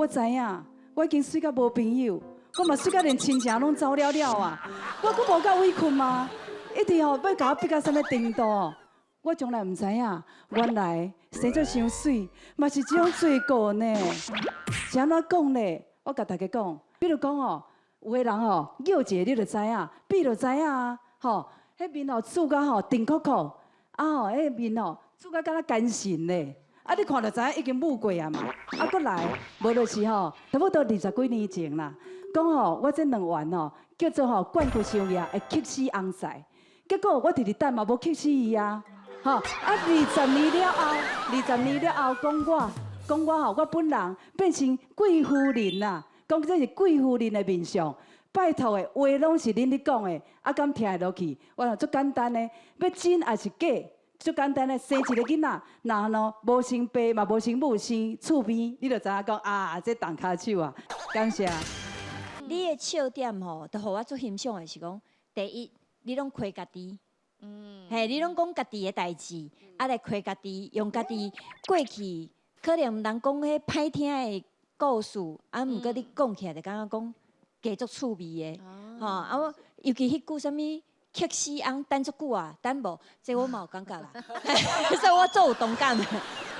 我知影，我已經媠甲無朋友，我嘛媠甲連親情攏走了了啊！我閣無夠委屈嗎？一直吼欲共我逼到啥物程度？我從來毋知影，原來生做傷媠嘛是這種罪過呢。是按怎講咧？我共大家講，比如講吼，有的人吼，叫一下你就知影，比就知影啊，吼，彼面吼蛀甲吼甜苦苦，啊吼，彼面吼蛀甲敢若乾蜃咧。啊！你看就知影已經舞過啊嘛。啊，閣來，無就是吼，差不多二十幾年前啦。講吼，我這兩元吼，叫做吼冠骨傷額會克死翁婿。結果我佇咧等嘛無克死伊啊。吼！啊，二十年了後，二十年了後，講我，講我吼，我本人變成貴夫人啦。講這是貴夫人的面相。拜託的話攏是恁咧講的，啊，敢聽會落去？我講足簡單的，欲真抑是假？足簡單的，生一个囡仔，若喏無生爸嘛無生母，生厝邊，你就知影講啊，這動跤手啊，感謝。你的笑點吼，都予我足欣賞的是講，第一，你攏開家己，嘿，你攏講家己的代誌，啊來開家己，用家己過去可能人講彼歹聽的故事，啊，毋過你講起來就感覺講加足趣味的，吼，啊我尤其彼句啥物克死翁等足久啊，等無，這我嘛有感覺啦，所以我足有同感的。